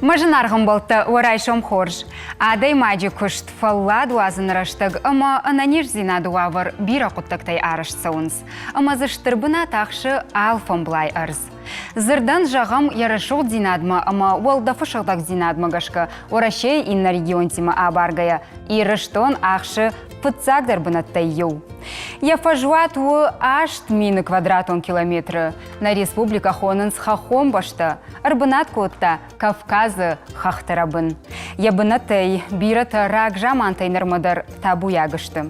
Мӕ зынаргъ ӕмбӕлттӕ, уӕ райсом хорз! Адӕймаджы куыст, фӕллад уадзыны рӕстӕг ӕмӕ ӕнӕниздзинады уавӕр бирӕ хъуыддӕгтӕй арӕзт цӕуынц. Ӕмӕ дзы стыр бынат ахсы алфӕмблай ӕрдз. Дзырдӕн зӕгъӕм, йӕ рӕсугъддзинадмӕ ӕмӕ уӕлдӕфы сыгъдӕгдзинадмӕ гӕсгӕ Уӕрӕсейы иннӕ регионтимӕ абаргӕйӕ Ирыстон ахсы фыццагдӕр бынӕттӕй иу. Йӕ фӕзуат у 8000 квадратон километры. Нӕ республикӕ хонынц хӕххон бӕстӕ, ӕрбынат кодта Кавказы хӕхты рӕбын. Йӕ бынӕттӕй бирӕтӕ рагзамантӕй нырмӕ дӕр табуйаг сты.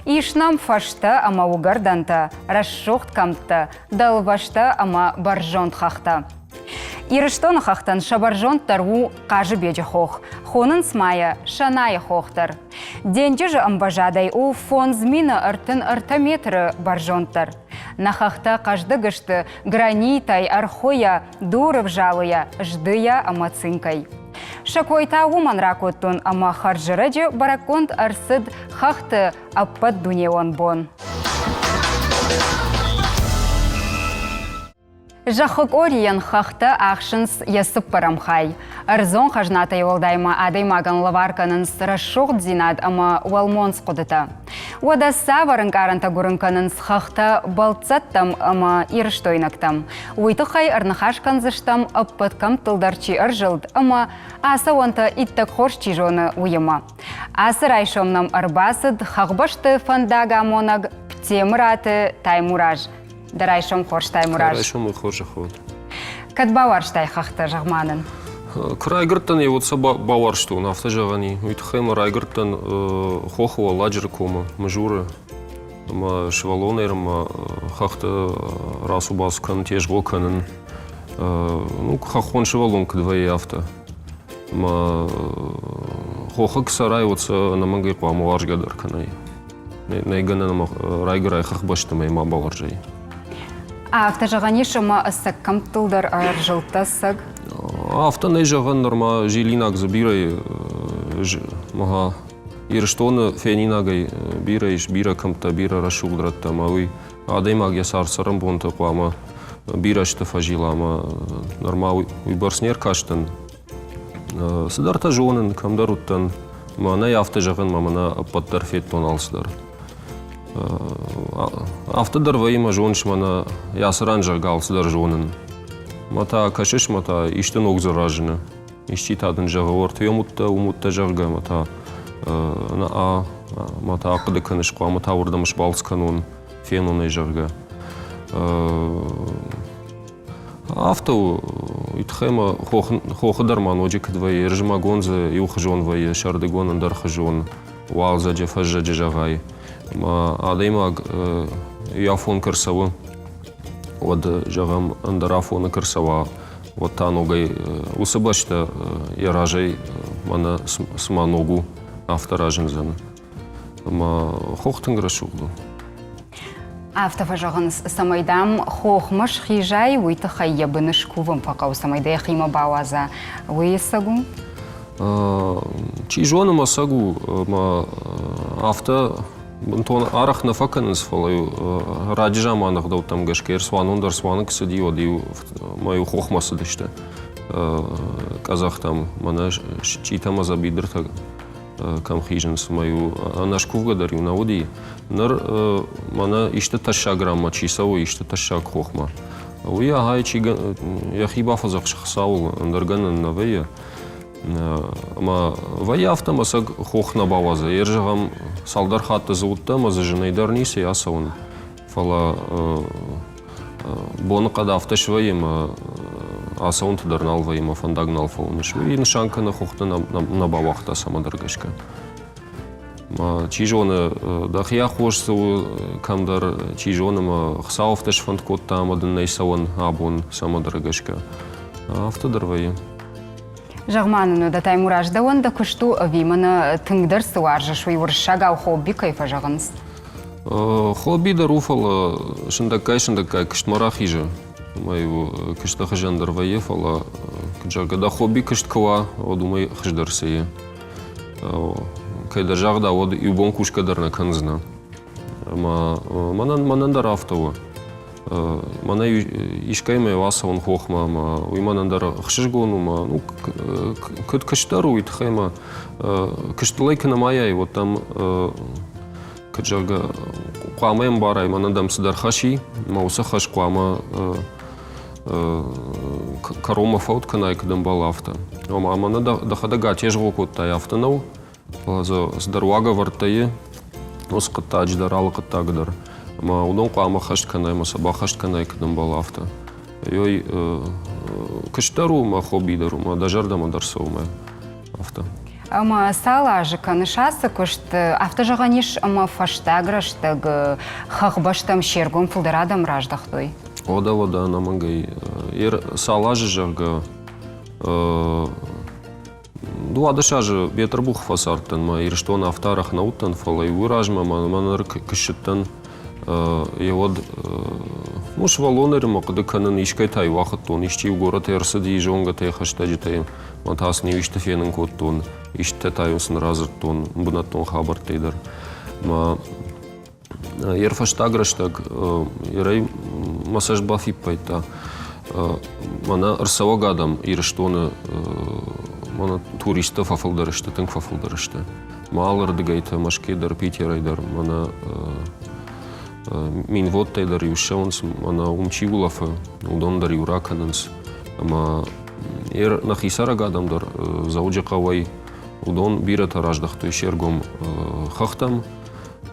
Ис нӕм фӕзтӕ ӕмӕ уыгӕрдӕнтӕ, рӕсугъд кӕмттӕ, дӕлвӕзтӕ ӕмӕ бӕрзонд хӕхтӕ. Ирыстоны хӕхтӕн сӕ бӕрзонддӕр у Хъазыбеджы хох, хонынц ма йӕ Сӕнайы хох дӕр. Денджызы ӕмвӕзадӕй у 5033 метры бӕрзонддӕр. Нӕ хӕхтӕ хъӕздыг сты гранитӕй, ӕрхуыйӕ, дуры взалыйӕ, здыйӕ ӕмӕ цинкӕй. Сӕ кой та уымӕн ракодтон, ӕмӕ хӕрзӕрӕджы бӕрӕггонд ӕрцыд хӕхты ӕппӕтдунеон бон. Зӕххы къорийӕн хӕхтӕ ахсынц йӕ цыппӕрӕм хай. Ӕрдзон хӕзнатӕй уӕлдай ма адӕймагӕн лӕвар кӕнынц рӕсугъддзинад ӕмӕ уӕлмонц хъуыдытӕ. Уӕдӕ цавӕр ӕнкъарӕнтӕ гуырын кӕнынц хӕхтӕ бӕлццӕттӕм ӕмӕ ирыстойнӕгтӕм? Уый тыххӕй ӕрныхас кӕндзыстӕм, ӕппӕт кӕмттыл дӕр чи ӕрзылд ӕмӕ ацӕуӕнтӕ иттӕг хорз чи зоны, уыимӕ. Ацы райсом нӕм ӕрбацыд хӕхбӕсты фӕндагамонӕг Темыраты Таймураз. Дӕ райсом хорз, Таймураз. Райсомы хорзӕх уӕд. Кӕд бауарзтай хӕхтӕ, зӕгъ-ма нын? Куы райгуырдтӕн, уӕд сӕ бауарзтон, афтӕ зӕгъӕн и. Уый тыххӕй мӕ райгуырдтӕн хохы Уӕлладжыры комы, Мызуры. Ӕмӕ сывӕллонӕй ӕмӕ хӕхты рацу-бацу кӕнын, тезгъо кӕнын. Ну, хӕххон сывӕллон куыд вӕййы, афтӕ. Ӕмӕ хохы куы цӕрай, уӕд сӕ ӕнӕмӕнгӕй хъуамӕ уарзгӕ дӕр кӕнай. Нӕй гӕнӕн ӕмӕ райгуырай хӕхбӕсты ма бауарзай. Афтӕ зӕгъӕн ис, ӕмӕ ӕцӕг кӕмттыл дӕр ӕрзылдтӕ цӕг? Афтӕ нӕй зӕгъӕн, нырма зилинаг дзы бирӕ мага Ирыстоны фенинагӕй бирӕ ис, бирӕ кӕмттӕ, бирӕ рӕсугъд рӕттӕ ӕмӕ уый адӕймаг йӕ цард-цӕрӕнбонты хъуамӕ бирӕ сты фӕзила ӕмӕ нырма уыйбӕрц не ркастӕн. Цыдӕртӕ зонын, кӕмдӕр уыдтӕн. Мӕнӕй афтӕ зӕгъын, мӕ мӕнӕ ӕппӕт дӕр федтон алцыдӕр. Афтӕ дӕр вӕййы, мӕ зоныс, мӕнӕ ацы ран, зӕгъгӕ, алцыдӕр зонын. Мӕ та кӕсыс, мӕ та исты ног дзы разыны. Исчи та дын зӕгъы, уӕртӕ уым уыдтӕ, уым уыдтӕ, зӕгъгӕ, мӕ та нӕ, мӕ та ахъуыды кӕныс, хъуамӕ та уырдӕм сбалц кӕнон, фенон ӕй, зӕгъгӕ. Афтӕ у, уый тыххӕй ма хохы дӕр ма ноджы куыд вӕййы, зымӕгон дзы иухуызон вӕййы, сӕрдыгон ӕндӕрхуызон, уалдзӕджы, фӕззӕджы зӕгъай. Ӕмӕ адӕймаг йӕ афон куы ӕрцӕуы, уӕд, зӕгъӕм, ӕндӕр афоны куы ӕрцӕуа, уӕд та ногӕй уыцы бӕстӕ йӕ разӕй мӕнӕ цыма ног у, афтӕ разындзӕн. Ӕмӕ хох тынг рӕсугъд у. Афтӕ фӕзӕгъынц, цӕмӕй, дам, хохмӕ схизай, уый тыххӕй йӕ быны скувын фӕхъӕуы, цӕмӕй дӕ йӕхимӕ бауадза. Уый ӕцӕг у? Чи зоны, мӕ цӕг у, ӕмӕ афтӕ бынтон арӕх нӕ фӕкӕнынц, фӕлӕ-иу раджы заманы ӕгъдӕуттӕм гӕсгӕ цуанон дӕр цуаны куы цыди, уӕд-иу мӕ-иу хохмӕ цыдысты къӕдзӕхтӕм, мӕнӕ сычъитӕ ӕмӕ дзӕбидыртӕ кӕм хизынц, ӕмӕ-иу ӕнӕскувгӕ дӕр-иу нӕ уыди. Ныр мӕнӕ исты тӕссаг ранмӕ чи цӕуы, исты тӕссаг хохмӕ, уый ахӕй чи йӕхи бафӕдзӕхсы Хуыцауыл, ӕндӕр гӕнӕн нӕ вӕййы. Ӕмӕ вӕййы афтӕ, ӕмӕ сӕг хох нӕ бауадзы. Йе зӕгъӕм, цалдӕр хатты дзы уыдтӕ ӕмӕ дзы зынӕй дӕр ницы ацӕуын. Фӕлӕ боныхъӕд афтӕ свӕййы ӕмӕ ацӕуынты дӕр нал вӕййы ӕмӕ фӕндаг нал фӕуыныс. Уый нысан кӕны хохты нӕ бауагъта цӕмӕдӕр гӕсгӕ. Чи зоны, дӕхи аххос цы у кӕмдӕр, чи зоны, мӕ Хуыцау афтӕ сфӕнд кодта ӕмӕ дын нӕй цӕуӕн абон цӕмӕдӕр гӕсгӕ. Афтӕ дӕр вӕййы. Зӕгъ-ма нын, уӕдӕ Таймураз, дӕуӕн дӕ куыст у ӕви мӕнӕ тынгдӕр цы уарзыс, уый уырыссагау хобби кӕй фӕзӕгъынц? Хобби дӕр у, фӕлӕ сындӕггай-сындӕггай куыстмӕ рахизы. Уымӕй куысты хуызӕн дӕр вӕййы, фӕлӕ, куыд зӕгъгӕ, дӕ хобби куыст куы уа, уӕд уымӕй хуыздӕр цы и. Кӕйдӕр загъда, уӕд иу бон кусгӕ дӕр нӕ кӕндзынӕ. Ӕмӕ мӕнӕн, мӕнӕн дӕр афтӕ у. Мӕнӕ искӕимӕ ацӕуын хохмӕ ӕмӕ уый мӕнӕн дӕр ӕхсызгон у мӕ ну куыд куыстдӕр у, уый тыххӕй мӕ куыстылӕй куы нымайай, уӕд дӕм куыд зӕгъгӕ, хъуамӕ ӕмбарай, мӕнӕн дӕм цыдӕр хӕс и, мӕ уыцы хӕс хъуамӕ кӕронмӕ фӕуд кӕнай, куыд ӕмбӕлы, афтӕ. Ома мӕнӕ дӕхӕдӕг атезгъо кодтай, афтӕ нӕу, Фӕлӕ дзы цыдӕр уагӕвӕрдтӕ и уыцы хъуыддаджы дӕр, алы хъуыддаджы дӕр. Ӕмӕ уыдон хъуамӕ хӕст кӕнай ӕмӕ сӕ баххӕст кӕнай, куыд ӕмбӕлы, афтӕ. Ой, куыст дӕр у мӕ хобби дӕр у, мӕ дӕ зӕрдӕмӕ дӕр цӕуы мӕ афтӕ. Ӕмӕ цал азы кӕныс ацы куыст? Афтӕ зӕгъӕн ис, ӕмӕ фӕстаг рӕстӕг хӕхбӕстӕм се ргом фылдӕр адӕм раздӕхтой? Уӕдӕ, уӕдӕ, ӕнӕмӕнгӕй. Цал азы, зӕгъгӕ, 12 азы Бетъырбухы фӕцардтӕн, мӕ Ирыстоны афтӕ арӕх нӕ уыдтӕн, фӕлӕ уый размӕ мӕ ныр куы ссыдтӕн, йе уӕд ну, сывӕллонӕй мӕ хъуыды кӕнын, искӕй та-иу ахуыдтон, исчи-иу горӕтӕй ӕрцыди, зонгӕтӕй, хӕстӕджытӕй, мӕ та сын-иу исты фенын кодтон, истытӕ та-иу сын радзырдтон бынӕттон хабӕрттӕй дӕр. Мӕ Йе рфӕстаг рӕстӕг Ирӕй мӕ цӕст бафиппайдта, мӕнӕ ӕрцӕуӕг адӕм Ирыстоны мӕнӕ туристтӕ фӕфылдӕр сты, тынг фӕфылдӕр сты. Мӕ алырдыгӕйты, Мӕскуыйы дӕр, Питерӕй дӕр, мӕнӕ Минводтӕй дӕр иу ссӕуынц, мӕнӕ уым чи улӕфы, уыдон дӕр иу ракӕнынц. Ӕмӕ нӕхи цӕрӕг адӕм дӕр Дзӕуджыхъӕуӕй уыдон бирӕтӕ раздӕхтой се ргом хӕхтӕм.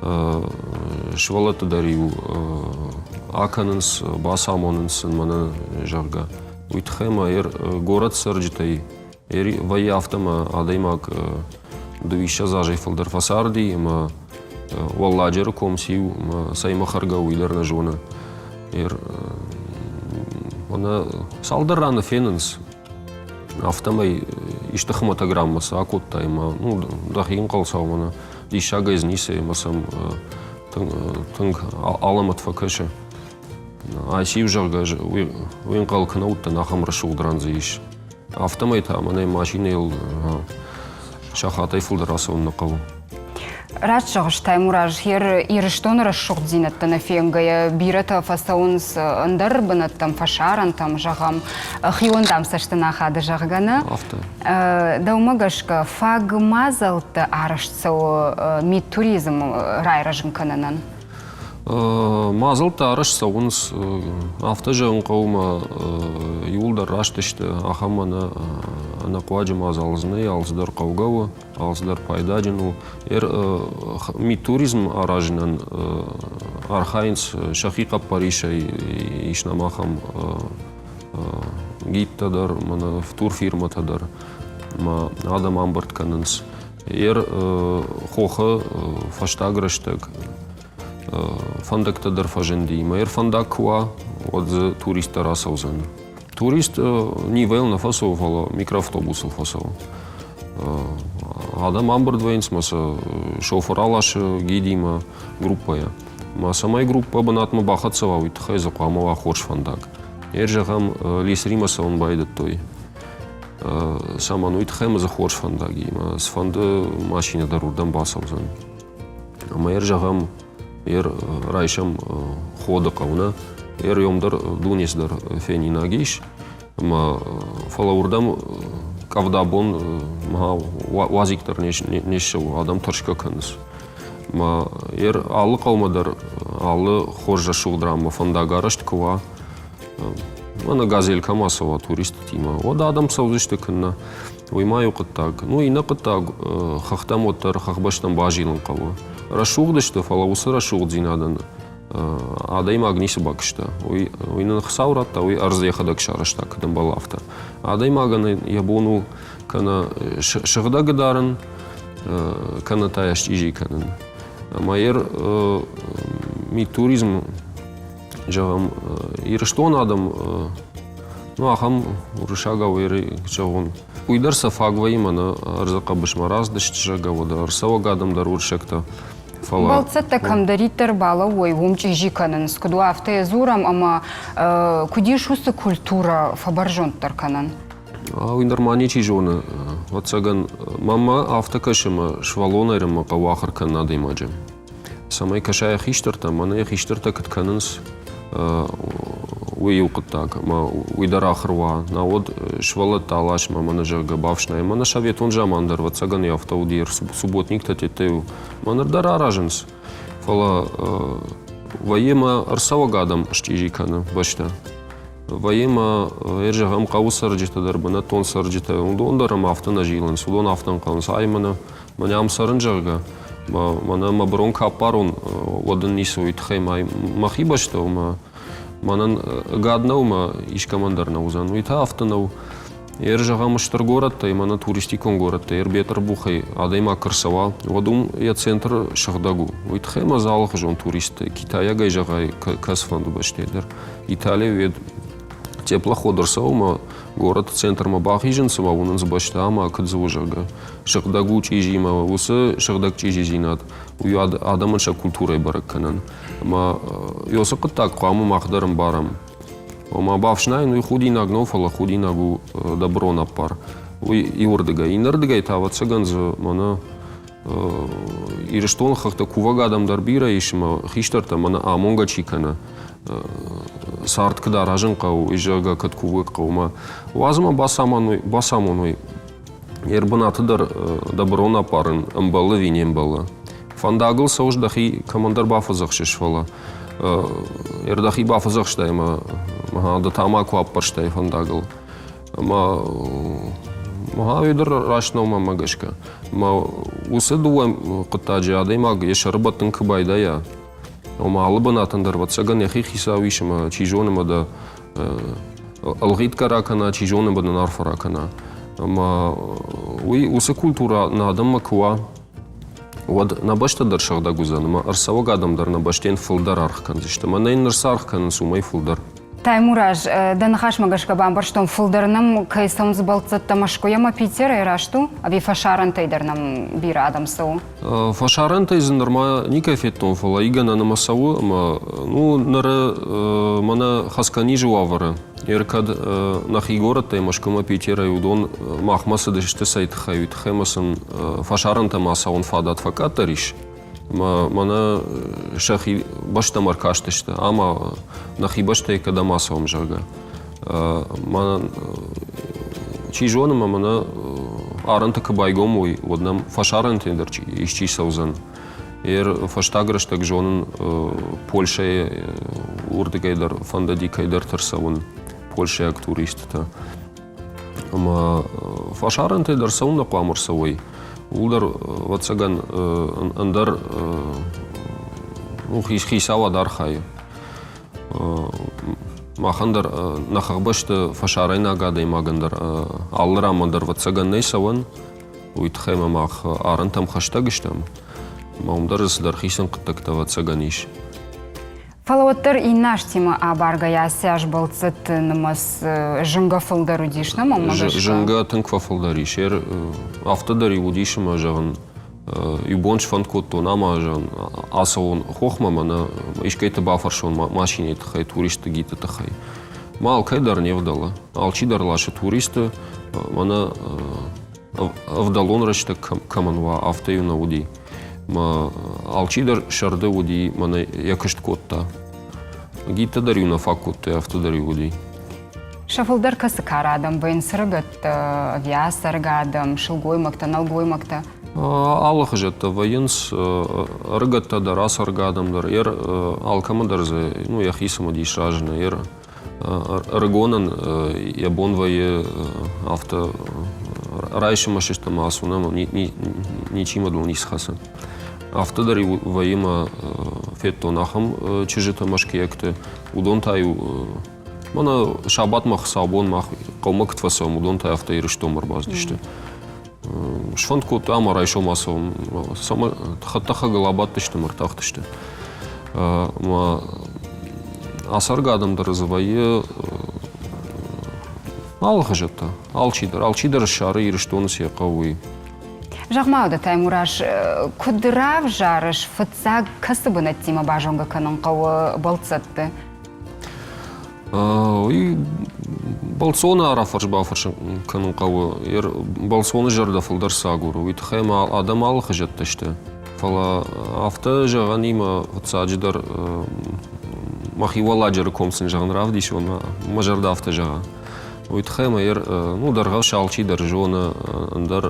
Сывӕллӕтты дӕр-иу акӕнынц, бацамонынц сын мӕнӕ, зӕгъгӕ. Уый тыххӕй ма горӕт цӕрджытӕй вӕййы афтӕ ӕмӕ адӕймаг дыууиссӕдз азӕй фылдӕр фӕцарди ӕмӕ Уӕлладжыры ком циу ӕмӕ цӕимӕ хӕргӕ уый дӕр нӕ зоны. Мӕнӕ цалдӕр раны фенынц, афтӕмӕй исты хуымӕтӕг ранмӕ цы акодтай ӕмӕ ну, дӕхи ӕнхъӕлцау мӕнӕ диссагӕй дзы ницы ӕмӕ сӕм тынг алӕмӕт фӕкӕсы. Айсиу, зӕгъгӕ, уый ӕнхъӕл куы нӕ уыдтӕн, ахӕм рӕсугъд ран дзы ис. Афтӕмӕй та мӕнӕ машинӕйыл сахатӕй фылдӕр ацӕуын нӕ хъӕуы. Раст зӕгъыс, Таймураз, Ирыстоны рӕсугъддзинӕдтӕ нӕ фенгӕйӕ бирӕтӕ фӕцӕуынц ӕндӕр бынӕттӕм, фӕсарӕнтӕм, зӕгъӕм, хион дам цӕсты нӕ ахады, зӕгъгӕ, нӕ? Афтӕ. Дӕумӕ гӕсгӕ, фаг мадзӕлттӕ арӕзт цӕуы мидтуризм райрӕзын кӕнынӕн? Мадзӕлттӕ арӕзт цӕуынц, афтӕ зӕгъын хъӕуы ӕмӕ иууылдӕр раст сты, ахӕм ӕнӕхъуаджы мадзал дзы нӕй, алцыдӕр хъӕугӕ у. Алцыдӕр пайдаджын у. Мидтуризм аразынӕн архайынц сӕхи хъӕппӕрисӕй, ис нӕм ахӕм гидтӕ дӕр, мӕнӕ турфирмӕтӕ дӕр ӕмӕ адӕм ӕмбырд кӕнынц. Хохы фӕстаг рӕстӕг фӕндӕгтӕ дӕр фӕзынди. Мӕ фӕндаг куы уа, уӕд дзы туристтӕ рацӕудзӕн. Турист Нивӕйыл нӕ фӕцӕуы, фӕлӕ микроавтобусыл фӕцӕуы. Адӕм ӕмбырд вӕййынц ӕмӕ сӕ шофыр аласы гидимӕ группӕйӕ. Ӕмӕ цӕмӕй группӕ бынатмӕ бахӕццӕ уа, уый тыххӕй дзы хъуамӕ уа хорз фӕндаг. Ер зӕгъӕм, Лисримӕ цӕуын байдыдтой. Цӕмӕн, уый тыххӕй ӕмӕ дзы хорз фӕндаг и, ӕмӕ цыфӕнды машинӕ дӕр уырдӕм бацӕудзӕн. Ӕмӕ ер зӕгъӕм, Ер райсӕм Ходы хъӕу, нӕ? Ер йом дӕр дунес дӕр фенинаг ис. Ӕмӕ фӕлӕ уырдӕм къӕвда бон уазик дӕр не ссӕуы, адӕм тӕрсгӕ кӕнынц. Ӕмӕ ер алы хъӕумӕ дӕр алы хорз рӕсугъд ранмӕ фӕндаг арӕзт куы уа, мӕнӕ газель кӕм ацӕуа туристтимӕ, уӕд адӕм цӕудзысты куыннӕ. Уый ма иу хъуыддаг. Ну, иннӕ хъуыддаг хӕхтӕм уӕддӕр хӕхбӕстӕм базилын хъӕуы. Рӕсугъд сты, фӕлӕ уыцы рӕсугъддзинадӕн адӕймаг ницы бакуыста. Уый, уый нын Хуыцау радта, уый ӕрдз йӕхӕдӕг сарӕзта, куыд ӕмбӕлы, афтӕ. Адӕймагӕн йӕ бон у кӕнӕ сыгъдӕг дарын, кӕнӕ та йӕ счъизи кӕнын. Ӕмӕ йӕ мидтуризм зӕгъӕм, Ирыстоны адӕм, ну, ахӕм уырыссагау зӕгъон, уый дӕр сӕ фаг вӕййы мӕнӕ ӕрдзы хъӕбысмӕ раздысты, зӕгъгӕ, уӕдӕ ӕрцӕуӕг адӕм дӕр уырыссӕгтӕ. Фӕлӕ Бӕлццӕттӕ кӕмдӕриддӕр балӕууой, уым чъизи кӕнынц. Куыд у, афтӕ йӕ дзурӕм, ӕмӕ куыд ис уыцы культурӕ фӕбӕрзонддӕр кӕнӕн? Уый нырма ничи зоны. Ӕвӕццӕгӕн, мӕнмӕ афтӕ кӕсы, ӕмӕ сывӕллонӕй рынмӕ хъӕуы ахуыр кӕнын адӕймаджы. Цӕмӕй кӕса йӕ хистӕртӕм, мӕнӕ йӕ хистӕртӕ куыд кӕнынц, Уый иу хъуыддаг, ӕмӕ уый дӕр ахуыр уа. Науӕд сывӕллӕттӕ аласмӕ мӕнӕ зӕгъгӕ бафснайы. Мӕнӕ советон заман дӕр, ӕвӕццӕгӕн, афтӕ уыди, субботниктӕ тедтӕ-иу мӕ ныр дӕр аразынц. Фӕлӕ вӕййы мӕ ӕрцӕуӕг адӕм счъизи кӕны бӕстӕ. Вӕййы мӕ, зӕгъӕм, хъӕуы цӕрджытӕ дӕр, бынӕттон цӕрджытӕ, уыдон дӕр ӕм афтӕ нӕ зилынц, уыдон афтӕ ӕнхъӕлынц, ай мӕнӕ мӕнӕ ам цӕрын, зӕгъгӕ, мӕнӕ мӕ бырон куы аппарон, уӕд ын ницы уый тыххӕй ма мӕхи бӕстӕ у, мӕ мӕнӕн ӕгад нӕу мӕ искӕмӕн дӕр нӕ уыдзӕн. Уый та афтӕ нӕу. Ер зӕгъӕм, стыр горӕттӕй, мӕнӕ туристикон горӕттӕй, Ӕрбетъырбухӕй адӕймаг куы рцӕуа, уӕд уым йӕ центр сыгъдӕг у. Уый тыххӕй ма дзы алыхуызон туристтӕ, китайагӕй зӕгъай, кӕцыфӕнды бӕстӕйы дӕр. Италийы уӕд теплоход ӕрцӕуы ӕмӕ горӕты центрмӕ бахизынц ӕмӕ уынынц бӕстӕ ӕмӕ куыд дзы у, зӕгъгӕ. Сыгъдӕг у чъизимӕ, уыцы сыгъдӕг чъизидзинад уый адӕмӕн сӕ культурӕйы бӕрӕг кӕнӕн. Ӕмӕ уыцы хъуыддаг хъуамӕ мах дӕр ӕмбарӕм. Ома бафснайын уый худинаг нӕу, фӕлӕ худинаг у дӕ брон ӕппар. Уый иуырдыгӕй. Иннӕрдыгӕй та, ӕвӕццӕгӕн дзы мӕнӕ Ирыстоны хӕхтӕ кувӕг адӕм дӕр бирӕ ис ӕмӕ хистӕртӕ мӕнӕ амонгӕ чи кӕны, цард куыд аразын хъӕуы, уый зӕгъгӕ, кӕд кувӕг хъӕумӕ. Уадз ӕмӕ бацамоной, йе рбынаты дӕр дӕ бырон аппарын ӕмбӕлы ӕви не мбӕлы. Фӕндагыл цӕуыс дӕхи кӕмӕндӕр бафӕдзӕхсыс, фӕлӕ дӕхи бафӕдзӕхстай ӕмӕ ды тамако аппӕрстай фӕндагыл. Ӕмӕ уый дӕр раст нӕу мӕнмӕ гӕсгӕ. Ӕмӕ уыцы дыууӕ хъуыддаджы адӕймаг йӕ сӕры бӕттын куы байдайа, ома алы бынатӕн дӕр ӕвӕццӕгӕн йӕхи хицау ис ӕмӕ чи зоны ӕмӕ дӕ ӕлгъитгӕ ракӕна, чи зоны ӕмӕ дын арфӕ ракӕна. Ӕмӕ уый уыцы культурӕ нӕ адӕммӕ куы уа, уӕд нӕ бӕстӕ дӕр сыгъдӕг уыдзӕн ӕмӕ ӕрцӕуӕг адӕм дӕр нӕ бӕстӕйӕн фылдӕр аргъ кӕндзысты. Мӕнӕ йын ныр цы аргъ кӕнынц, уымӕй фылдӕр. Таймураз, дӕ ныхасмӕ гӕсгӕ бамбӕрстон, фылдӕр нӕм кӕй цӕуынц бӕлццӕттӕ Мӕскуыйӕ ӕмӕ Питерӕй, раст у? Ӕви фӕсарӕнтӕй дӕр нӕм бирӕ адӕм цӕуы? Фӕсарӕнтӕй дзы нырма никӕй федтон, фӕлӕ игӕнӕн ӕмӕ цӕуы ӕмӕ ну, ныры мӕнӕ хӕцгӕнизы уавӕры Ер кӕд нӕхи горӕттӕй Мӕскуымӕ, Питерӕй уыдон махмӕ цыдысты цӕй тыххӕй, уый тыххӕй ӕмӕ сын фӕсарӕнтӕм ацӕуын фадат фӕкъаддӕр ис. Ӕмӕ мӕнӕ сӕхи бӕстӕм ӕркастысты, ӕмӕ нӕхи бӕстӕй кӕдӕм ацӕуӕм, зӕгъгӕ. Мӕнӕ чи зоны, ӕмӕ мӕнӕ арӕнтӕ куы байгом уой, уӕд нӕм фӕсарӕнтӕй дӕр исчи цӕудзӕн. Ер фӕстаг рӕстӕг зонын Польшӕйы уырдыгӕй дӕр фӕндыди кӕйдӕрты рцӕуын польшӕйаг туристтӕ. Ӕмӕ фӕсарӕнтӕй дӕр цӕуыннӕ хъуамӕ рцӕуой, ууыл дӕр, ӕвӕццӕгӕн, ӕндӕр ну, хицауад архайы. Махӕн дӕр нӕ хӕхбӕсты фӕсарӕйнаг адӕймагӕн дӕр алы ранмӕ дӕр, ӕвӕццӕгӕн, нӕй цӕуӕн. Уый тыххӕй ма мах арӕнтӕм хӕстӕг стӕм, ӕмӕ уым дӕр цыдӕр хицӕн хъуыддӕгтӕ ӕвӕццӕгӕн ис. Фӕлӕ уӕддӕр иннӕ азтимӕ абаргӕйӕ ацы аз бӕлццӕтты нымӕц зынгӕ фылдӕр уыдис, нӕ мӕнмӕ гӕсгӕ? Зынгӕ тынг фӕфылдӕр ис. Афтӕ дӕр-иу уыдис ӕмӕ, зӕгъын, иу бон сфӕнд кодтон ӕмӕ, зӕгъын, ацӕуон хохмӕ мӕнӕ искӕйты бафӕрсон машинӕйы тыххӕй, туристты гидты тыххӕй. Мӕ алкӕй дӕр не вдӕлы. Алчи дӕр ласы туристы, мӕнӕ ӕвдӕлон рӕстӕг кӕмӕн уа, афтӕ-иу нӕ уыди. Мӕ алчидӕр сӕрды уыди, мӕнӕ йӕ куыст кодта. Гидтӕ дӕр-иу нӕ фаг кодтой, афтӕ дӕр-иу уыди. Сӕ фылдӕр кӕцы кары адӕм вӕййынц ӕрыгӕттӕ, ӕви ацӕргӕ адӕм, сылгоймӕгтӕ, нӕлгоймӕгтӕ? Алы хуызӕттӕ вӕййынц, ӕрыгӕттӕ дӕр, ацӕргӕ адӕм дӕр. Алкӕмӕ дӕр дзы ну, йӕхи цымыдис разыны. Ӕрыгонӕн йӕ бон вӕййы афтӕ райсоммӕ сыстӕм ацу, нӕ ничима дыл ницы хӕцы. Афтӕ дӕр вӕййы мӕ федтон ахӕм чызджытӕ мӕскуыйӕгты. Уыдон та-иу мӕнӕ сабатмӕ хуыцаубон мах хъӕумӕ куыд фӕцӕуӕм, уыдон та афтӕ Ирыстонмӕ ӕрбацыдысты. Сфӕнд кодта ӕмӕ райсом ацӕуӕм. Хӕдтӕхӕгыл абадтысты ӕмӕ ӕртахтысты. Ӕмӕ ацӕргӕ адӕм дӕр дзы вӕййы алы хуызӕттӕ. Алчидӕр, алчидӕр ссары Ирыстоны цы йӕ хъӕуы, уый. Зӕгъ-ма, уӕдӕ Таймураз, куыд равзарыс, фыццаг кӕцы бынӕттимӕ базонгӕ кӕнын хъӕуы бӕлццӕтты? Уый бӕлццоны рафӕрс-бафӕрс кӕнын хъӕуы. Бӕлццоны зӕрдӕ фылдӕр цы агуры, уый тыххӕй ма адӕм алы хуызӕттӕ сты. Фӕлӕ афтӕ зӕгъӕн и, мӕ фыццаджыдӕр Мӕхи Уӕлладжыры ком сын зӕгъын равдисон, мӕ зӕрдӕ афтӕ зӕгъа. Уый тыххӕй ӕмӕ ну, Дӕргъӕвсы алчи дӕр зоны ӕндӕр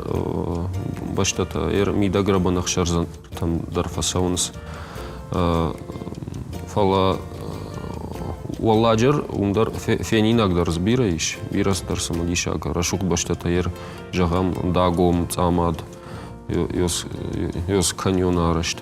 бӕстӕтӕ, мидӕгрӕбын ӕхсӕрдзӕнтӕм дӕр фӕцӕуынц. Фӕлӕ Уӕлладжыр уым дӕр фенинаг дӕр дзы бирӕ ис, бирӕ цыдӕр цымыдисаг рӕсугъд бӕстӕтӕ ер, зӕгъӕм, Дагом, Цъамад, Ёс каньон арӕзт.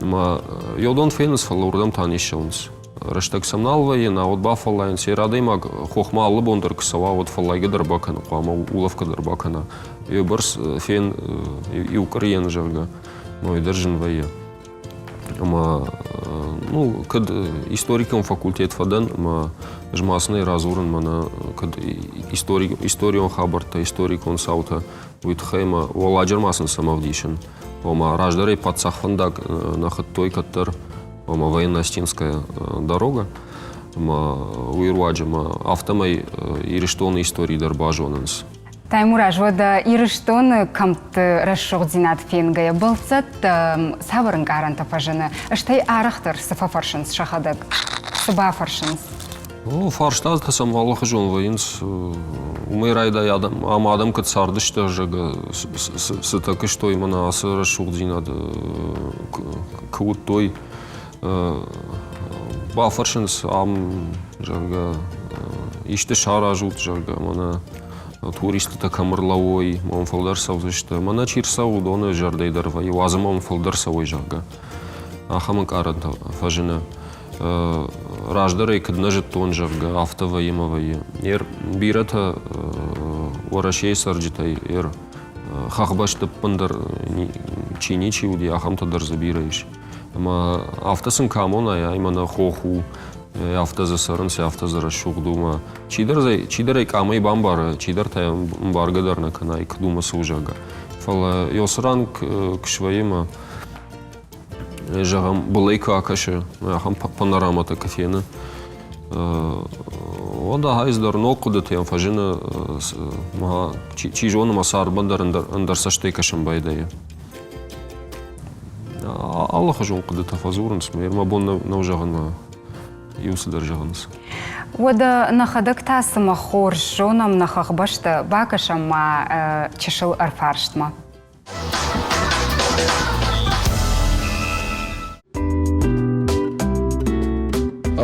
Ӕмӕ йодон фенынц, фӕлӕ уырдӕм та не ссӕуынц. Рӕстӕг сӕм нал вӕййы, науӕд бафӕллайынц. Йе адӕймаг хохмӕ алы бон дӕр куы цӕуа, уӕд фӕллайгӕ дӕр бакӕны, хъуамӕ улӕфгӕ дӕр бакӕна. Йе бӕрц фен иу къуырийӕн, зӕгъгӕ, ной дӕр зын вӕййы. Ӕмӕ ну, кӕд историкон факультет фӕдӕн, ӕмӕ ӕз ма сын радзурын мӕнӕ кӕд историон хабӕрттӕ, историкон цаутӕ, уый тыххӕй ӕмӕ Уӕлладжыр ма сын цӕмӕ ӕвдисын. Ома раздӕрӕй паддзахвӕндаг нӕ хуыдтой кӕддӕр, ома военно-Остинская дорога. Ӕмӕ уый руаджы ӕмӕ афтӕмӕй Ирыстоны истори дӕр базонынц. Таймураз, уӕдӕ Ирыстоны кӕмтты рӕсугъддзинад фенгӕйӕ бӕлццӕттӕ цавӕр ӕнкъарӕнтӕ фӕзыны, стӕй арӕхдӕр цы фӕфӕрсынц сӕхӕдӕг, цы бафӕрсынц? Ну, фарстатӕ сӕм алыхуызон вӕййынц. Уымӕй райдай адӕм, ам адӕм куыд цардысты, зӕгъгӕ, цытӕ куыстой, мӕнӕ ацы рӕсугъддзинад куы уыдтой. Бафӕрсынц ам, зӕгъгӕ, исты саразут, зӕгъгӕ, мӕнӕ туристытӕ кӕм ӕрлӕууой, мӕм фылдӕр цӕудзысты. Мӕнӕ чи рцӕуы, уыдоны зӕрдӕй дӕр вӕййы, уадзы мӕм фылдӕр цӕуой, зӕгъгӕ. Ахӕм ӕнкъарӕнтӕ фӕзыны. Раздӕр ӕй куыд нӕ зыдтон, зӕгъгӕ, афтӕ вӕййы ӕмӕ вӕййы. Бирӕтӕ Уӕрӕсейы цӕрджытӕй хӕхбӕсты ӕппындӕр чи ничи уыди, ахӕмтӕ дӕр дзы бирӕ ис. Ӕмӕ афтӕ сын кӕм амонай, ай мӕнӕ хох у, афтӕ дзы цӕрынц, афтӕ дзы рӕсугъд у ӕмӕ чидӕр ӕй къамӕй бамбары, чидӕр та ӕмбаргӕ дӕр нӕ кӕна, куыд у мӕ цы у, зӕгъгӕ. Фӕлӕ ёсы ран куы свӕййы ӕмӕ зӕгъӕм, былӕй куы акӕсы, ахӕм панорамӕтӕ куы фены, уӕд ахӕм дӕр ног хъуыдытӕ йӕм фӕзыны, чи зоны, мӕ цардмӕ дӕр ӕндӕр цӕстӕй кӕсын байдайы. Алыхуызон хъуыдытӕ фӕдзурынц, мӕ бон нӕу зӕгъын, мӕ иу цыдӕр зӕгъынц. Уӕдӕ нӕхӕдӕг та цымӕ хорз зонӕм нӕ хӕхбӕстӕ, бакӕсӕм ма чысыл ӕрфарстмӕ.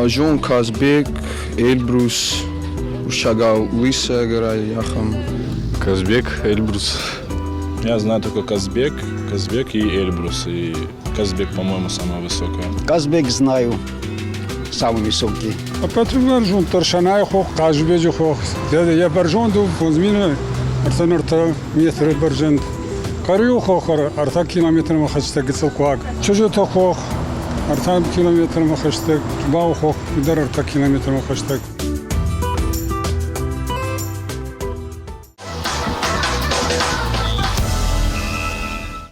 Зон Казбек, Эльбрус, уырыссагау Лысая гора ахӕм. Казбек, Эльбрус. Я знаю только Казбек, Казбек и Эльбрус. И Казбек, по-моему, самая высокая. Казбек знаю, самый высокий. Ӕппӕты бӕрзонддӕр Шанайы хох, Хъазыбеджы хох. Йӕ бӕрзонд у 5 33 метры бӕрзӕнд. Хъӕриуы хох 3 километрмӕ хӕстӕг гыццыл хъуаг. Чызджыты хох 3 километрмӕ хӕстӕг, Бауы хох дӕр 3 километрмӕ хӕстӕг.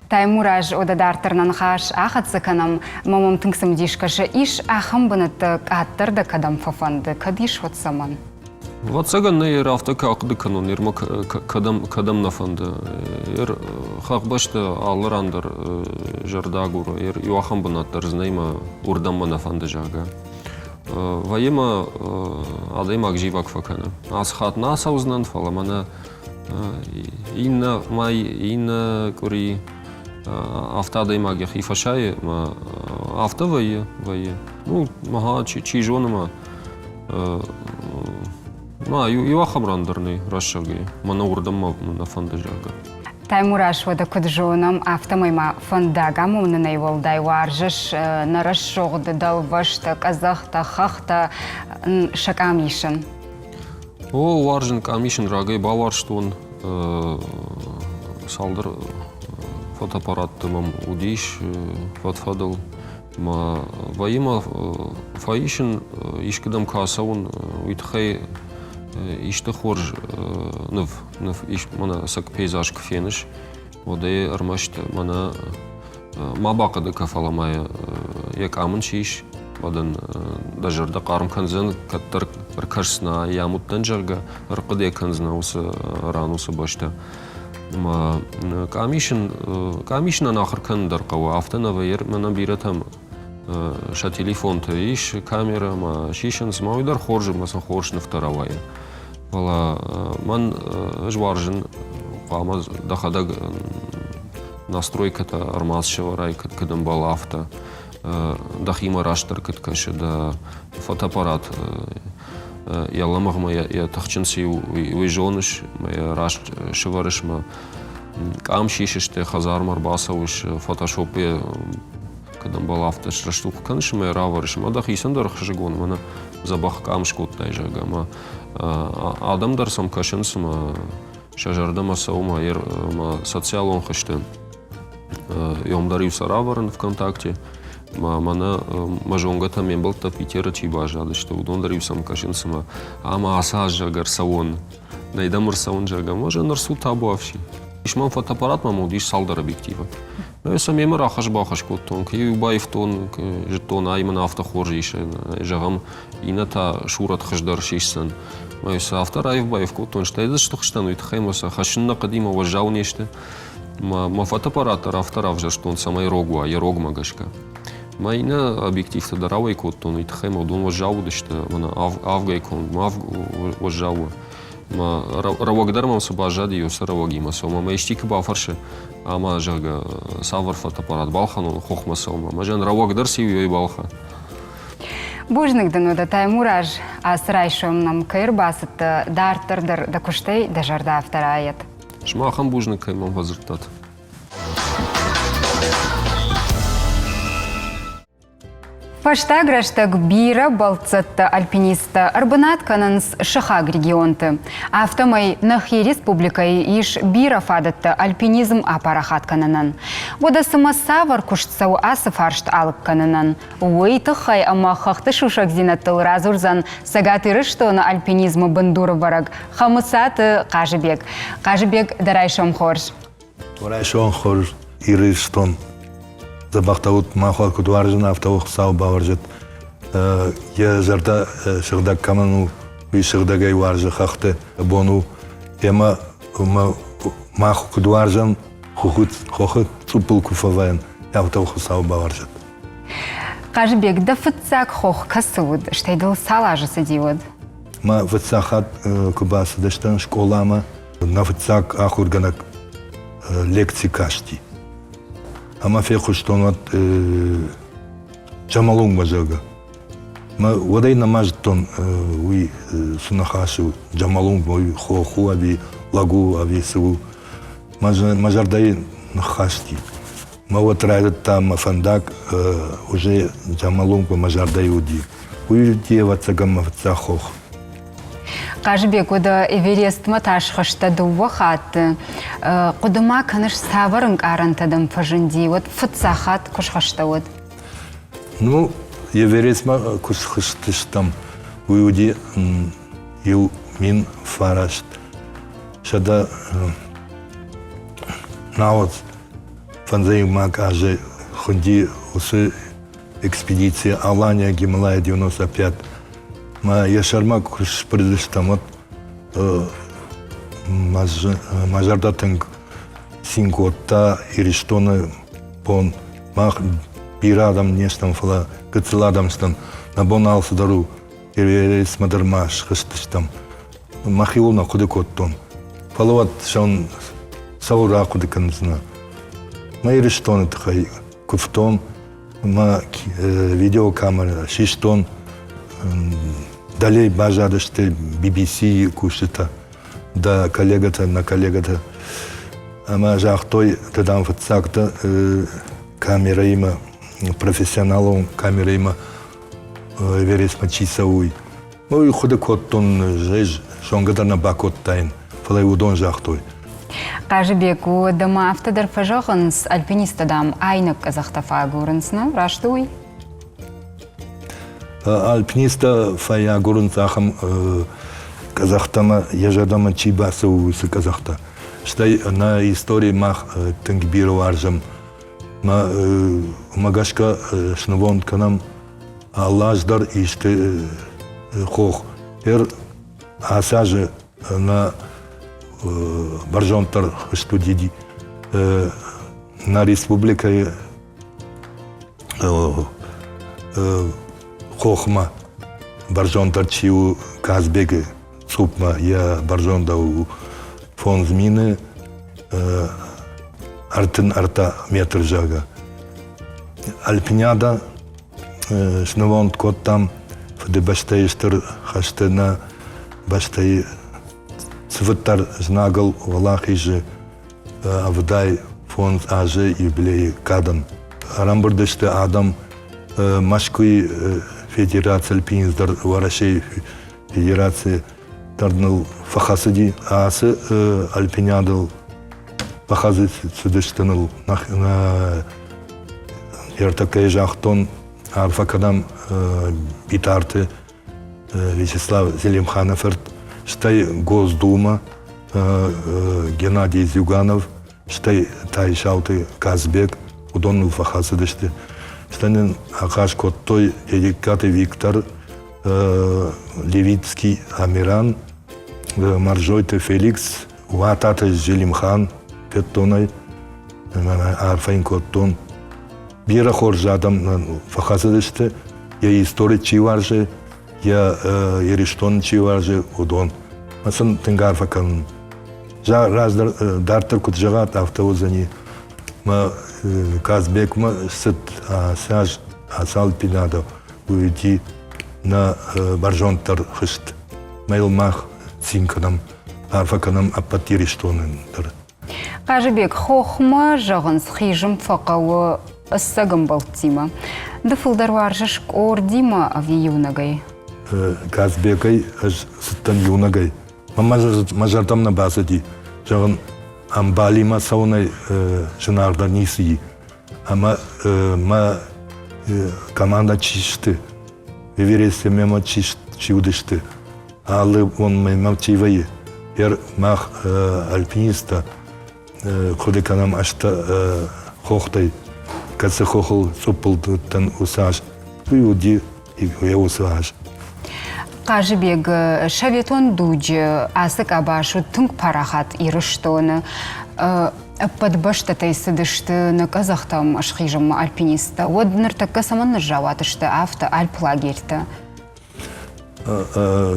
Таймураз, уӕдӕ дарддӕр нӕ ныхас ахӕццӕ кӕнӕм. Ӕмӕ мӕм тынг цымыдис кӕсы, ис ахӕм бынӕттӕ къаддӕр дӕ кӕдӕм фӕфӕнды, кӕд ис, уӕд цӕмӕн? Ӕвӕццӕгӕн нӕ ер афтӕ куы ахъуыды кӕнон, ермӕ кӕдӕм, кӕдӕм нӕ фӕнды. Ер хӕхбӕсты алы ран дӕр зӕрдӕ агуры. Ер иу ахӕм бынат дӕр дзы нӕй мӕ уырдӕм мӕ нӕ фӕнды, зӕгъгӕ. Вӕййы мӕ адӕймаг зивӕг фӕкӕны. Ацы хатт нӕ ацӕудзынӕн, фӕлӕ мӕнӕ иннӕ мӕй, иннӕ къуыри афтӕ адӕймаг йӕхи фӕсайы ӕмӕ афтӕ вӕййы, вӕййы. Ну, мӕ чи зоны мӕ ма иу ахӕм ран дӕр нӕй рӕсугъдӕй. Мӕнӕ уырдӕм мӕ нӕ фӕнды, зӕгъгӕ. Таймураз, уӕдӕ куыд зонӕм, афтӕмӕй ма фӕндаг амонынӕй уӕлдай уарзыс нӕ рӕсугъд дӕлвӕзтӕ, къӕдзӕхтӕ, хӕхтӕ сӕ къам исын. О, уарзын къам исын рагӕй бауарзтон. Цалдӕр фотоаппаратты мӕм уыдис фӕд-фӕдыл. Мӕ вӕййы ма фӕисын, искуыдӕм куы ацӕуын, уый тыххӕй исты хорз ныв, ныв ис, мӕнӕ ӕцӕг пейзаж куы феныс, уӕд ӕй ӕрмӕст мӕнӕ ма бахъуыды кӕ, фӕлӕ ма йӕ къам ын сис, уӕд ын дӕ зӕрдӕ хъарм кӕндзӕн, кӕддӕр ӕркӕсдзынӕ йӕм уыдтӕн, зӕгъгӕ, ӕрхъуыды кӕндзынӕ уыцы ран, уыцы бӕстӕ. Ӕмӕ къамисын, къамисынӕн ахуыр кӕнын дӕр хъӕуы, афтӕ нӕ вӕййы, мӕнӕ бирӕтӕм. Сӕ телефонты ис камерӕ ӕмӕ сисынц, ӕмӕ уый дӕр хорз ӕмӕ сын хорз нывтӕ рауайы. Фӕлӕ мӕн ӕз уарзын хъуамӕ дӕхӕдӕг настройкӕтӕ ӕрмадз сӕвӕрай, куыд куыд ӕмбӕлы, афтӕ. Дӕхимӕ растдӕр куыд кӕсы, дӕ фотоаппарат йӕ лӕмӕгъмӕ йӕ тыхджын цы у, уый зоныс, ӕмӕ йӕ раст сӕвӕрыс мӕ къам сисыс, дӕ хӕдзармӕ ӕрбацӕуыс, фотошопы кӕд ӕмбал, афтӕ срӕстух кӕныс ӕмӕ йӕ равӕрыс, ӕмӕ дӕхицӕн дӕр ӕхсызгон, мӕнӕ дзӕбӕх къам скодтай, зӕгъгӕ, ӕмӕ адӕм дӕр сӕм кӕсынц ӕмӕ сӕ зӕрдӕмӕ цӕуы ӕмӕ социалон хызты Йом дӕр-иу сӕ равӕрын ВКонтакте. Мӕнӕ мӕ зонгӕтӕ, ме мбӕлттӕ Питеры чи баззадысты, уыдон дӕр-иу сӕм кӕсынц ӕмӕ ӕмӕ ацы аз, зӕгъгӕ, ӕрцӕуон. Нӕй дӕм ӕрцӕуын, зӕгъгӕ, ма зӕгъ, ӕрцу табуафси. Ис мӕм фотоаппарат мӕм уыдис цалдӕр объективы. Сӕ мемӕ рахӕсс-бахӕсс кодтон, кӕй-иу баивтон, зыдтон, ай мын афтӕ хорз ис, зӕгъӕм, иннӕ та сурӕт хуыздӕр сисдзӕн. Мӕ сӕ афтӕ раив-баив кодтон, стӕй дзы стыхстӕн, уый тыххӕй мӕ сӕ хӕссын нӕ хъуыди, мӕ уӕззау не сты. Мӕ фотоаппарат дӕр афтӕ равзӕрстон, цӕмӕй рог уа, йӕ рогмӕ гӕсгӕ. Мӕ иннӕ объективтӕ дӕр ауӕй кодтон, уый тыххӕй мӕ уыдон уӕззау уыдысты, мӕнӕ авгӕй конд, мӕ авг уӕззау у. Мӕ рӕуӕгдӕр мӕм цы баззади, уыцы рӕуӕгимӕ цӕуы. Мӕ исчи куы бафӕрсы, ӕмӕ, зӕгъгӕ, цавӕр фотоаппарат балхӕнон хохмӕ цӕуынмӕ, мӕ зӕгъын, рӕуӕгдӕр цы у, уый балхӕ. Бузныг дын уӕдӕ, Таймураз, ацы райсом нӕм кӕй ӕрбацыдтӕ, дарддӕр дӕр дӕ куыстӕй дӕ зӕрдӕ афтӕ райӕд. Сымахӕн бузныг, кӕй мӕм фӕдзырдтат. Фӕстаг рӕстӕг бирӕ бӕлццӕттӕ-альпинисттӕ ӕрбынат кӕнынц сыхаг регионты. Афтӕмӕй нӕхи республикӕйы ис бирӕ фадӕттӕ альпинизм апарахат кӕнынӕн. Уӕдӕ цымӕ цавӕр куыст цӕуы ацы фарст алыг кӕнынӕн? Уый тыххӕй ӕмӕ хӕхты сусӕгдзинӕдтыл радзурдзӕн Цӕгат Ирыстоны альпинизмы бындурывӕрӕг Хӕмыцаты Хъазыбег. Хъазыбег, дӕ райсом хорз! Райсом хорз, Ирыстон. Дзӕбӕхтӕ ут, махуал куыд уарзын, афтӕ у Хуыцау бауарзӕд. Йӕ зӕрдӕ сыгъдӕг кӕмӕн у, уый сыгъдӕгӕй уарзы хӕхты бон у. Ӕмӕ мах куыд уарзӕм, хохы цъуппыл куы фӕвӕййӕм, афтӕ у Хуыцау бауарзӕд. Хъазыбег, дӕ фыццаг хох кӕцы уыд, стӕй дыл цал азы цыди уӕд? Мӕ фыццаг хатт куы бацыдыстӕм скъоламӕ, нӕ фыццаг ахуыргӕнӕг лекци касти. Ӕмӕ фехъуыстон уӕд Джамалунгмӕ, зӕгъгӕ. Мӕ уӕдӕй нӕма зыдтон уый цы ныхас у, Джамалунг уый хох у ӕви лӕг у ӕви цы у. Мӕ зӕрдӕйы ныххасти. Мӕ уӕд райдыдта мӕ фӕндаг уже Джамалунгмӕ мӕ зӕрдӕйы уыди. Уый уыди, ӕвӕццӕгӕн, мӕ фыццаг хох. Хъазыбег, уӕдӕ Эверестмӕ та схызтӕ дыууӕ хатты. Хъуыды ма кӕныс, цавӕр ӕнкъарӕнтӕ дӕм фӕзынди, уӕд фыццаг хатт куы схызтӕ, уӕд? Ну, Эверестмӕ куы схызтыстӕм, уый уыди 1900 науӕд фӕндзӕймаг азы хуынди уыцы экспедиция Алания Гималая 95 Мӕ йӕ сӕрмӕ куы сбырыдыстӕм, уӕд мӕ зӕрдӕ тынг цин кодта Ирыстоны бон. Мах бирӕ адӕм не стӕм, фӕлӕ гыццыл адӕм стӕм. Нӕ бон алцыдӕр у. Эверестмӕ дӕр ма схызтыстӕм. Мӕхиуыл нӕ хъуыды кодтон. Фӕлӕ уӕд цӕуыл рахъуыды кӕндзынӕ? Мӕ Ирыстоны тыххӕй куывтон, мӕ видеокамерӕ систон, дӕле баззадысты BBC-йы кусджытӕ, дӕ коллегӕтӕ, нӕ коллегӕтӕ. Ӕмӕ загътой, ды, дам, фыццаг дӕ камерӕимӕ, профессионалон камерӕимӕ Эверестмӕ чи цӕуй. Уый хъуыды кодтон, ӕз зонгӕ дӕр нӕ бакодтаин, фӕлӕ уыдон загътой. Хъазыбег, уӕдӕ ма афтӕ дӕр фӕзӕгъынц, альпинисттӕ, дам, айнӕг къӕдзӕхтӕ фӕагурынц, нӕ? Раст у уый? Альпинисттӕ фӕагурынц ахӕм къӕдзӕхтӕмӕ, йӕ зӕрдӕмӕ чи бацӕуы, уыцы къӕдзӕхтӕ. Стӕй нӕ истори мах тынг бирӕ уарзӕм. Уымӕ гӕсгӕ снывонд кӕнӕм алы аз дӕр исты хох. Ӕр ацы азы нӕ бӕрзонддӕр хызт уыди нӕ республикӕйы. хохмӕ бӕрзонддӕр чи у Казбегы цъупмӕ йӕ бӕрзондау у 5000 33 метр зӕгъгӕ. Альпиниада снывонд кодтам Фыдыбӕстӕйы Стыр хӕсты нӕ бӕстӕйы цыфыддӕр знагыл уӕлахизы 75 азы юбилейы кадӕн. Ӕрӕмбырд сты адӕм Мӕскуыйы Федераци альпинист дӕр Уӕрӕсейы Федераци дӕр ныл фӕхӕцыди ацы альпиниадыл фӕхӕцыдысты ныл нӕ ӕртӕккӕйы загътон арфӕ кӕнӕм Битарты Вячеслав Зелимханы фырт, стӕй Госдума Геннадий Зюганов, стӕй Тайсауты Казбек, уыдон ныл фӕхӕцыдысты. Стӕй нын ахъаз кодтой Дедегкаты Виктор, Левицкий Амиран, Мӕрзойты Феликс, Уататы Зелимхан федтон ӕй, арфӕ йын кодтон. Бирӕ хорз адӕм фӕхӕцыдысты, йӕ истори чи уарзы, йӕ Ирыстон чи уарзы, уыдон. Мӕ сын тынг арфӕ кӕнын. Раздӕр дарддӕр куыд зӕгъат, афтӕ уыдзӕни. Мӕ Казбекмӕ цыд ацы аз ацы Альпинадо уыди нӕ бӕрзонддӕр хызт. Мӕ йыл мах цин кӕнӕм, арфӕ кӕнӕм ӕппӕт Ирыстонӕн дӕр. Хъазыбег, хохмӕ, зӕгъынц, хизын фӕхъӕуы ӕцӕг ӕмбӕлттимӕ. Ды фылдӕр уарзыс къордимӕ ӕви иунӕгӕй? Казбекӕй ӕз цыдтӕн иунӕгӕй. Мӕ зӕрдӕм нӕ бацыди. Зӕгъын, ӕмбалимӕ цӕуынӕй зынаргъдӕр ницы и. Ӕмӕ мӕ командӕ чи сты, Эвересте мемӕ чи уыдысты, алы бон мемӕ чи вӕййы, ер мах альпинисттӕ хъуыды кӕнӕм ӕстӕ хохтӕй, кӕцы хохыл цъуппыл уыдтӕн уыцы аз, уый уыди йӕ уыцы аз. Хъазыбег, советон дуджы ацы къабаз уыд тынг парахат Ирыстоны. Ӕппӕт бӕстӕтӕй цыдысты нӕ къӕдзӕхтӕм схизынмӕ альпинисттӕ. Уӕд ныртӕккӕ цӕмӕн ныззауат сты афтӕ альплагерьтӕ?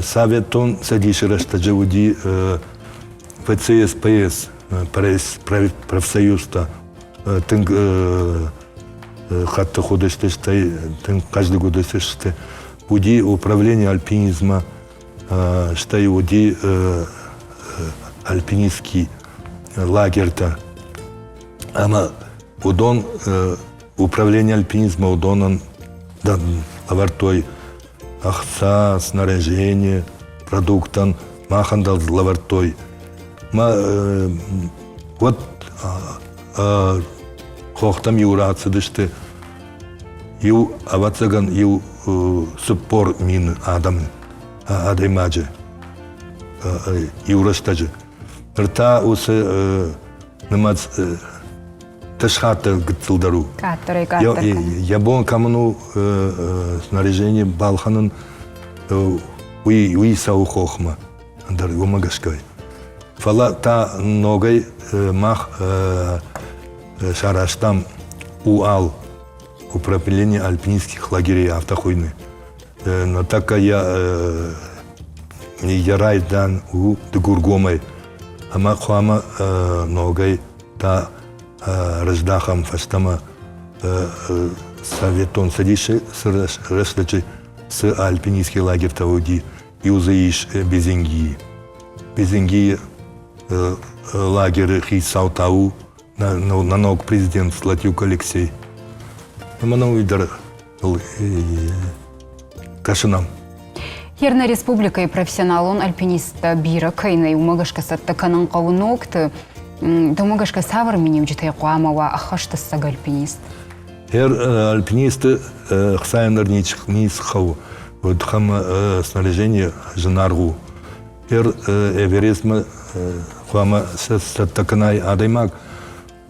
Советон Цӕдисы рӕстӕджы уыди ФЦСПС, профсоюзтӕ тынг хъӕддых уыдысты, стӕй тынг хъӕздыг уыдысты. Уыди управление альпинизма, стӕй уыди альпинистский лагерьтӕ. Ӕмӕ уыдон управление альпинизма уыдонӕн лӕвӕрдтой ӕхца, снаряжение, продукттӕн махӕн дӕр лӕвӕрдтой. Мӕ уӕд хохтӕм иу рацыдысты иу, ӕвӕццӕгӕн, иу 40 000 адӕм, адӕймаджы иу рӕстӕджы. Ныр та уыцы нымӕц тӕсхатты гыццылдӕр у. Къаддӕрӕй къаддӕр. Йӕ бон кӕмӕн у снаряжение балхӕнын, уый, уый цӕуы хохмӕ, ӕндӕр уымӕ гӕсгӕ. Фӕлӕ та ногӕй мах сарӕзтам УАЛ, управление альпинистских лагерей, афтӕ хуыйны. Ныртӕккӕ йӕ йӕ райдиан у Дыгургомӕй ӕмӕ хъуамӕ ногӕй та рыздӕхӕм фӕстӕмӕ Советон Цӕдисы цы рӕстӕджы цы альпинистский лагерьтӕ уыди, иу дзы ис Безенгийы. Безенгийы лагеры хицау та у нӕ ног президент Златюк Алексей. Ӕмӕ нӕ уый дӕр кӕсынӕн. Ер нӕ республикӕйы профессионалон альпинисттӕ бирӕ кӕй нӕй, уымӕ гӕсгӕ цӕттӕ кӕнын хъӕуы ногты. Дӕумӕ гӕсгӕ цавӕр миниуджытӕй хъуамӕ уа ӕххӕст ӕцӕг альпинист? Ер альпинисты хцайӕн дӕр ницы хъӕуы. Уӕд хӕм снаряжение зынаргъ у. Ер Эверестмӕ хъуамӕ цӕттӕ кӕнай адӕймаг,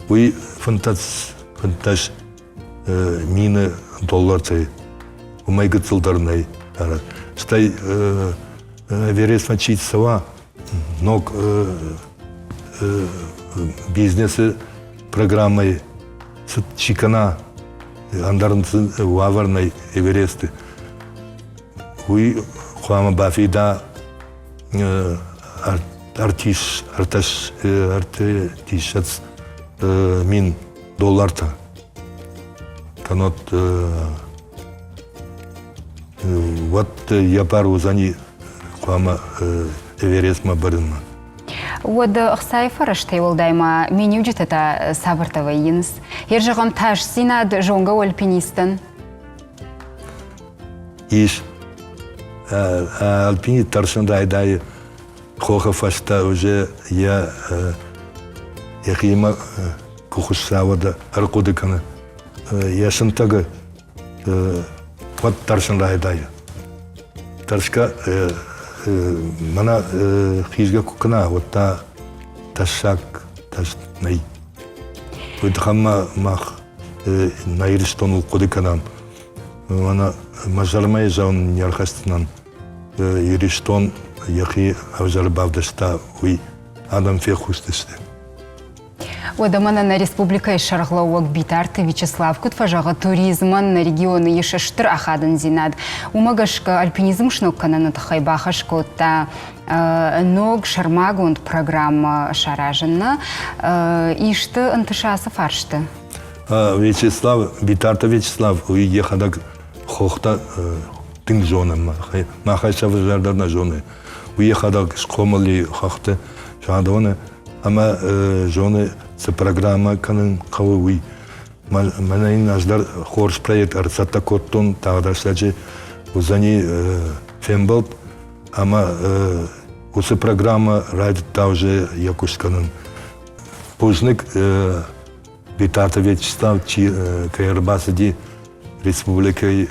уый 15 мины доллартӕй уымӕй гыццылдӕр нӕй. Стӕй Эверестмӕ чи цӕуа, ног бизнесы программӕйы чи кӕна, Ӕндӕр уавӕр нӕй Эвересты. Уый хъуамӕ бафида ӕртис ӕртӕс ӕртиссӕдз мин доллартӕ. Кӕннод уӕд йӕ бар уыдзӕни хъуамӕ Эверестмӕ бырынмӕ. Уӕд ӕхцайы фӕрӕзтӕй уӕлдай ма миниуджытӕ та цавӕртӕ вӕййынц? Йе зӕгъӕм, тасдзинад зонгӕ у альпинистӕн? Ис. Альпинист тӕрсын райдайы хохы фӕстӕ уже йӕ йӕхимӕ куы хуысса, уӕд ӕрхъуыды кӕны йӕ сынтӕгы уӕд тӕрсын райдайы. Тӕрсгӕ мӕнӕ хизгӕ куы кӕна, уӕд та тӕссаг тӕс нӕй. Уый тыххӕй ма мах нӕ Ирыстоныл хъуыды кӕнӕм. Мӕнӕ мӕ зӕрмӕйы зӕгъын не рхӕсдзынӕн. Ирыстон йӕхи ӕвзӕр бавдыста, уый адӕм фехъусдзысты. Уӕдӕ мӕнӕ нӕ республикӕйы сӕргълӕууӕг Битарты Вячеслав куыд фӕзӕгъы, туризмӕн нӕ регионы ис стыр ахадындзинад. Уымӕ гӕсгӕ альпинизм сног кӕныны тыххӕй бахӕс кодта ног сӕрмагонд программӕ саразын. Исты ӕнтысы ацы фарсты? Вячеслав, Битарты Вячеслав, уый йӕхӕдӕг хохтӕ тынг зоны, махӕй сӕвзӕрдӕр нӕ зоны. Уый йӕхӕдӕг схъомыл и хӕхты Садоны ӕмӕ зоны, цы программӕ кӕнын хъӕуы, уый. Мӕнӕ йын ӕз дӕр хорз проект ӕрцӕттӕ кодтон, тагъд рӕстӕджы уыдзӕни фембӕлд ӕмӕ уыцы программӕ райдыдта уже йӕ куыст кӕнын. Бузныг Битарты Вячеслав чи кӕй ӕрбацыди республикӕйы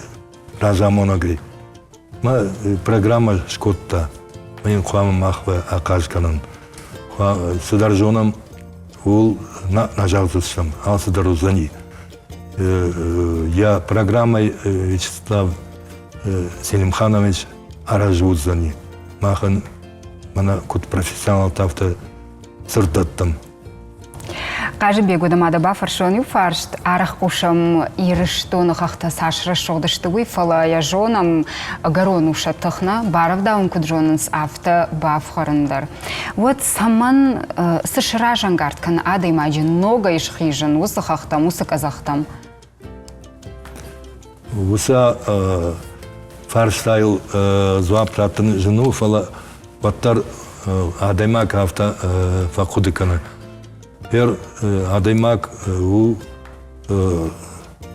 разамонӕгӕй. Мӕ программӕ скодта, мӕ йын хъуамӕ мах ахъаз кӕнӕм. Цыдӕр зонӕм, ууыл нӕ зӕгъдзыстӕм, алцыдӕр уыдзӕни. Йӕ программӕйы Вячеслав Селимханович арӕзт уыдзӕни. Махӕн мӕнӕ куыд профессионалтӕ, афтӕ дзырд дӕттӕм. Хъазыбег уыд ӕмӕ дӕ бафӕрсон иу фарст. Арӕх хъусӕм Ирыстоны хӕхтӕ цас рӕсугъд сты, уый, фӕлӕ йӕ зонӕм, ӕгӕрон у сӕ тых нӕ, барӕвдауын куыд зонынц, афтӕ бафхӕрын дӕр. Уӕд цӕмӕн, цы сразӕнгард кӕны адӕймаджы ногӕй схизын уыцы хӕхтӕм, уыцы къӕдзӕхтӕм? Уыцы фарстайыл дзуапп раттын зын у, фӕлӕ уӕддӕр адӕймаг афтӕ фӕхъуыды кӕны. Пер адӕймаг у,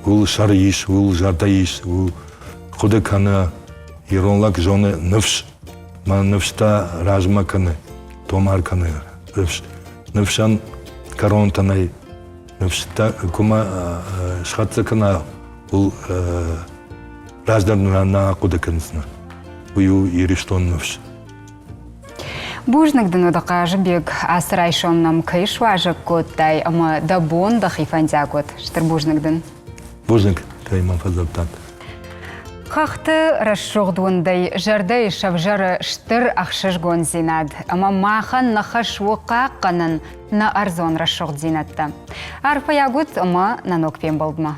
ууыл сӕр ис, ууыл зӕрдӕ ис, ууыл хъуыды кӕны, ирон лӕг зоны ныфс, мӕ ныфс та размӕ кӕны, томар кӕны ныфс. Ныфсӕн кӕронтӕ нӕй. Ныфсытӕ куы ма схӕццӕ кӕна, уыл раздӕр нӕ ахъуыды кӕндзынӕ. Уый у Ирыстон ныфс. Бузныг дын, уыд Хъазыбег, ацы райсом нӕм кӕй суазӕг кодтай ӕмӕ дӕ бон дӕхи фӕндиаг уӕд. Стыр бузныг дын. Бузныг, кӕй мӕм фӕдзырдтат. Хӕхты рӕсугъд уындӕй зӕрдӕйы сӕвзӕры стыр ӕхсызгондзинад ӕмӕ махӕн нӕ хӕс у хъахъхъӕнын нӕ ӕрдзон рӕсугъддзинӕдтӕ. Арфӕйаг ут ӕмӕ нӕ ног фембӕлдмӕ.